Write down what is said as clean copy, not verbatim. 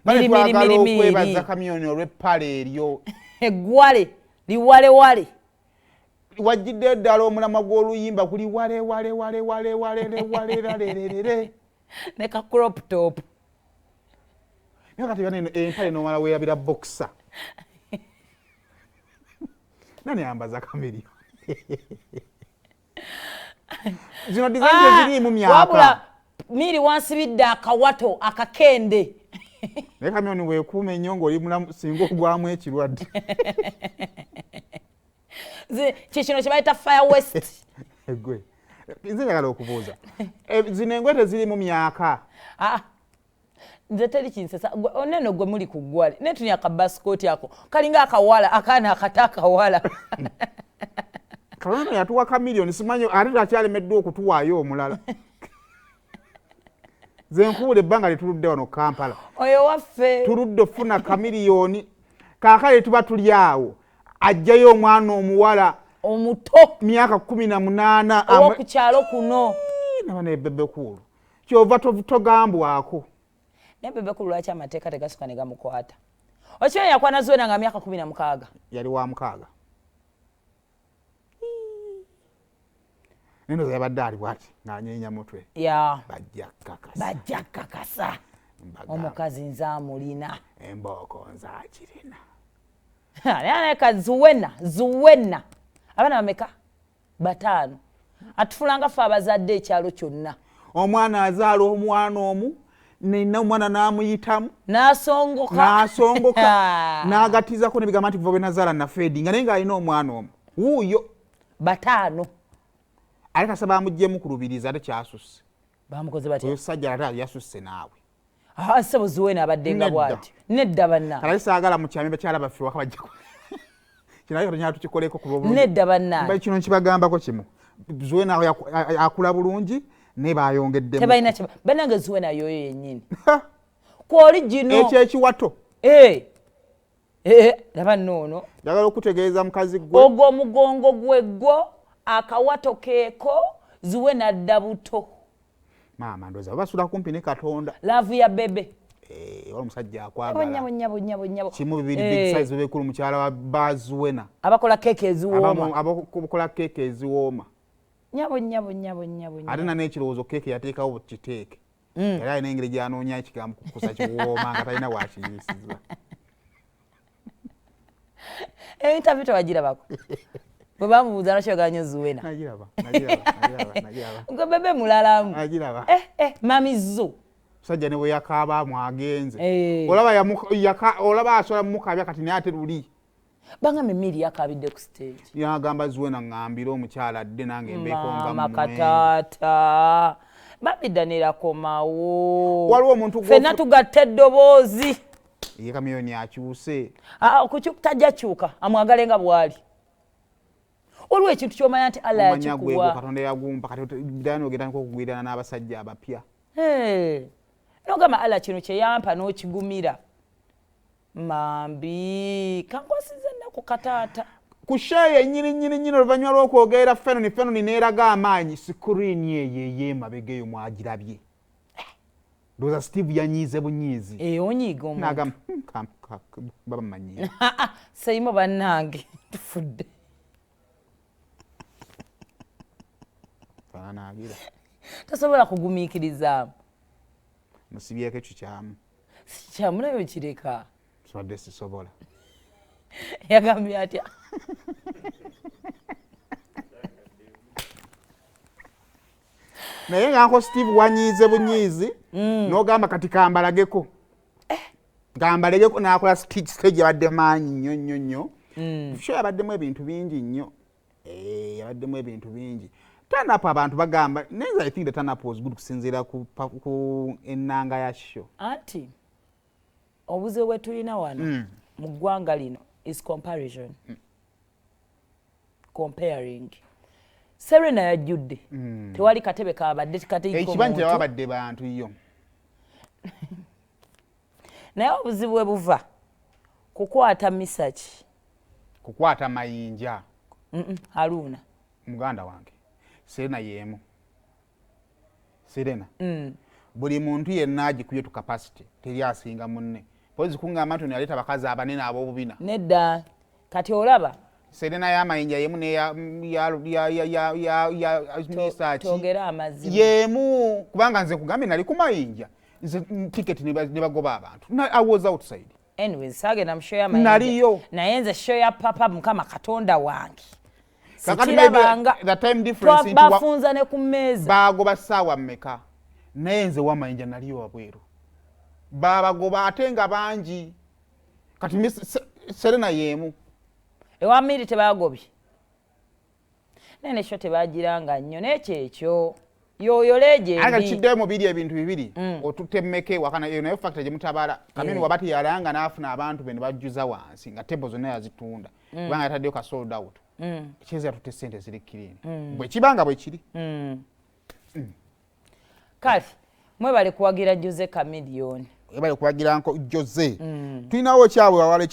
Bale twagala okwebaza Chameleone olw'eppale eryo. Eggwale liwalewale. Wajjiddeyo ddala omulamwa gw'oluyimba guli wale wale wale wale wale wale lererere. Ne ka crop top. Naye kati bano empale n'omala weerabira boxer. Nani ayambaza Chameleone? Zino design teziriimu myaka. Wabula Miri wansibidde akawato akakende. Naye Chameleone weekuume nnyo ng'oli mulamu singa ogwamu ekirwadde. Kikino kye bayita fire west. Gwe nze njagala okubuuza, zino engoye tezirimu myaka? Nze teri kinsesa. Oneno gwe muli ku ggwale naye tuni akabasikoti ako kalinga akawala akaana akato akawala. Kalonno yatuwa Chameleone, simanyi ate takyalemeddwa okutuwaayo omulala. Nze nkuwula ebbanga lyetuludde wano Kampala. Oyo waffe. Tuludde ofuna Chameleone. Kaakale tuba tuli awo ajjayo omwana omuwala omuto myaka 18 ow'oku kyalo kuno. Naba ne Bebe Cool. Kyova togambwako. Naye Bebe Cool lwaki amateeka tegasuka ne gamukwata? Okimanyi yakwana Zuena nga myaka 16. Yali wa mukaaga. Neno yabadde ali bw'ati ng'anyeenya mutwe. Bajja kakasa. Bajja kakasa. Omukazi nze amulina. Embooko nze agirina. Naye ka Zuena, Zuena. Abaana bameka? 5. Atufulanga ffe abazadde ekyalo kyonna. Omwana azaala omwana omu, nina omwana n'amuyitamu. N'asongoka. N'asongoka. N'agatizako n'ebigamba nti kuva bwe nazaala nafeedinga, naye ng'alina omwana omu. Wuuyo. 5. Ate kasaba amuggyemu ku lubirizi ate kyasusse. Bamukoze batya? Oyo sajja ate yasusse naawe. Ssebo Zuena abadde nga bw'atyo. Nedda banna. Kale saagala mukyame bakyala baffe waka bajja ku- Kino ate katonya tukikoleko ku lw'obulungi. Nedda banna. Mba kino nkibagambako kimu. Zuena akula bulungi naye bayongeddemu. Tebalina kye bannange Zuena y'oyo yennyini. Kw'oli gino. Ekyo ekiwato. Laba nno ono. Njagala okutegeeza mukazi gwe. Ogwo omugongo gwe gwo, akawato keeko, Zuena adda buto. Maama ndowooza basula kumpi ne Katonda. Laavu ya Bebe. Wali omusajja akwagala. Nyabo, nyabo, nyabo, nyabo. Kimu bibiri big size Bebe Cool mukyala wa Bazuena. Abakola keeke eziwooma. Abakola keeke eziwooma. Nyabo, nyabo, nyabo, nyabo, nyabo. Ate na n'ekirowoozo keeke yateekawo kiteeke. Yali alina engeri gy'anoonya ekigambo kukusa kiwooma nga talina w'akiyisiza. Interview tewagirabako. Bwe bamubuuza lwaki oyagala nnyo Zuena. Nagiraba, nagiraba, nagiraba, nagiraba. Gwe Bebe mulalamu. Nagiraba. Mami Zu. Musajja ne bwe yakaaba mwagenze. Olaba asobola mukabya kati naye ate luli. Bangambye Miri yakaabidde ku stage. Yagamba Zuena ŋŋambire omukyala adde nange mbeeko nga Maama mmwe. kataata. Bambi Daniel akomawo. Waliwo omuntu Ffenna tugatta eddoboozi. Ye Chameleone akyuse. Tajja kyuka, amwagale nga bw'ali. Waliwo ekintu ky'omanya nti Allah Omanya gwe yakikuwa. Katonda yagumpa, kati Daniel ogenda okugwirana n'abasajja abapya. N'ogamba Allah kino kye yampa n'okigumira. Mambi, kankwasiza ennaku kataata. Ku show yennyini nnyini nnyini oluvannyuma lw'okwogerera Fenon, Fenon n'eraga amaanyi, screen eyo ey'emabega eyo mwagirabye. Ndowooza Steve yanyiize bunyiizi. Onyiiga omuntu. N'agamba, baba mmanyiire. Seyimo bannange, tufudde. Faanaagira. Tosobola kugumiikirizaamu. Musibyeko ekikyamu. Si kikyamu naye okireka. Sibadde sisobola. Yagambye atya? Naye nga Uncle Steve wanyiize bunyiizi, n'ogamba kati kambalageko. Kambalageko n'akola stage yabadde maanyi nnyo nnyo nnyo. Show yabaddemu ebintu bingi nnyo. Yabaddemu ebintu bingi. Turn up abantu bagamba, naye I think the turn up was good kusinziira ku ennanga ya show. Anti obuzibu bwe tulina wano mu ggwanga lino is comparison. Comparing. Serena yajjudde. Tewali katebe kabadde kateeko Ekibanyi omuntu. tewabadde bantu yo. Naye obuzibu bwe buva kukwata misaki. Kukwata mayinja. Haruna. Muganda wange. Serena yeemu. Serena. Buli muntu yenna agikubye to capacity, teri asinga munne. Pozi kuŋŋamba nti ono yaleeta bakazi abanene ab'obubina. Nedda, kati olaba. Serena y'amayinja yemu neya ya misaki. Twogere amazima. Yemu, kubanga nze kugambye nali ku mayinja nze, tiketi ne bagoba abantu. I was outside. Anyways, saagenda mu show y'amayinja. Naliyo. Naye nze show ya Papa, Mukama Katonda wange, Kakati maybe sikirabanga. the time difference nti Bafunza ne ku mmeeza. Bagoba ssaawa mmeka? Naye nze wamayinja naliyo wabweru, babagoba ate nga bangi. Kati Serena yemu. Ewa Miri tebagobye, naye ne show tebagiranga nnyo, naye kyekyo yoyo Ate legend. Kiddeyo mu biri ebintu bibiri. Otutte mmeka ewaka? Eyo nayo factor gye mutabala. Kamini waba teyalanga n'afuna abantu be ne bajjuza wansi nga table zonna yazitunda, kubanga yataddeyo ka sold out. Kyeza yatutte sente ziri clean, bwe kiba nga bwe kiri. Kale mwebale kuwagira Jose Chameleone. Webale kuwagira nko Jose. Tulinawo kyabwe wawala.